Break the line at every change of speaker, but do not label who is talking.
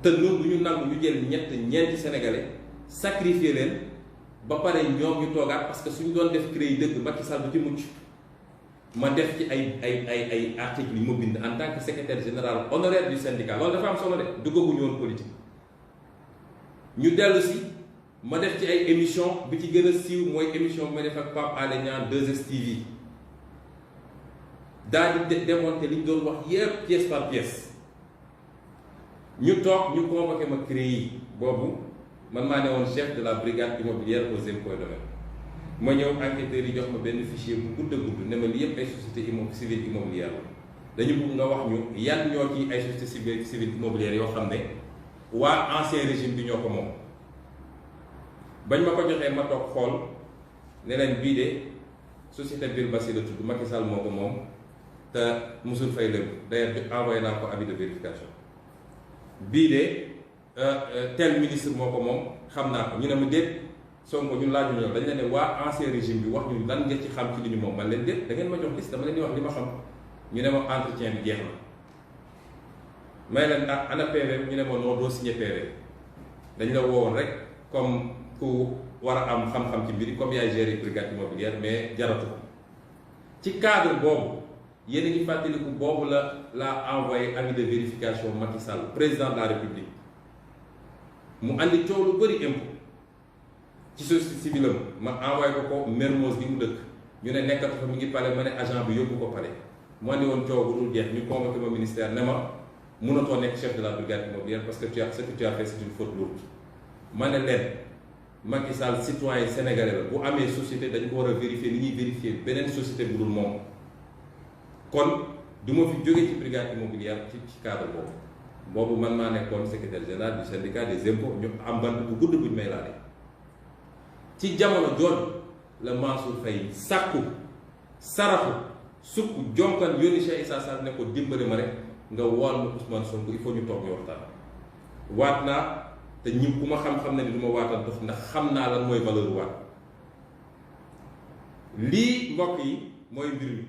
te ñun du ñu nangu ñu jël ñeenti sénégalais sacrifier leen ba pare ñoom ñu toogaat parce que suñu doon def CREI dëgg Macky Sall du ci mucc. ma def ci ay articles yu ma bind en tant que secrétaire général honoraire du syndicat loolu dafa am solo de duggaguñu woon politique ñu dellu si ma def ci ay émission bi ci gën a siiw mooy émission bi ma def ak Pape Alé Niang 2STV daal di démonter li ñu doon wax yépp pièce par pièce ñu toog ñu convoqué ma CREI boobu man maa ne woon chef de la brigade immobilière aux impôts et domaines ma ñëw enquêteurs yi jox ma benn fichier bu gudd a gudd ne ma li yëpp ay société civile immobilière la dañu bëgg nga wax ñu yan ñoo ci ay société civile immobilière yoo xam ne waa ancien régime bi ñoo ko moom bañ ma ko joxee ma toog xool ne leen bii de société Birbassi la tudd Macky Sall moo ko moom te musul fay lépp d'ailleurs envoyé naa ko avis de vérification bii de tel ministre moo ko moom xam naa ko ñu ne ma déet Sonko ñun laaju ñoo dañ leen ne waa ancien régime bi wax ñu lan nga ci xam ci li ñu moom man leen déet da ngeen ma jox liste dama leen di wax li ma xam ñu ne ma entretien bi jeex na may leen ana PV ñu ne ma non doo signé PV dañ la woowoon rek comme ku war a am xam-xam ci mbiri comme yaay gérer brigade immobilière mais jaratu ko ci cadre boobu yéen a ngi fàttaliku boobu la envoyé avis de vérification Macky Sall président de la République mu andi coow lu bëri impôt ci société civile ma envoyé ko Mermoz gi mu dëkk ñu ne nekkatu fa mi ngi pale ma ne agent bi yóbbu ko pale mu andi woon coow bu dul jeex ñu convoqué ma ministère ne ma mënatoo nekk chef de la brigade immobilière parce que ce que tu as fait c'est une faute lourde ma ne leen Macky Sall citoyen sénégalais la bu amee société dañ ko war a vérifier ni ñuy vérifier beneen société bu dul moom kon du ma fi jóge ci brigade immobilière ci cadre boobu man maa nekkoon secrétaire général du syndicat des impôts ñu am bant bu gudd buñ may laale ci jamono jooju la Mansour Faye sàkku sarafu sukk jonkan yónni Cheikh Issa Sall ne ko dimbali ma rek nga wool ma Ousmane Sonko il faut ñu toog ñu waxtaan waat naa te ñi ku ma xam-xam ne ni du ma waatal dof ndax xam naa lan mooy valeur waat lii mbokk yi mooy mbir mi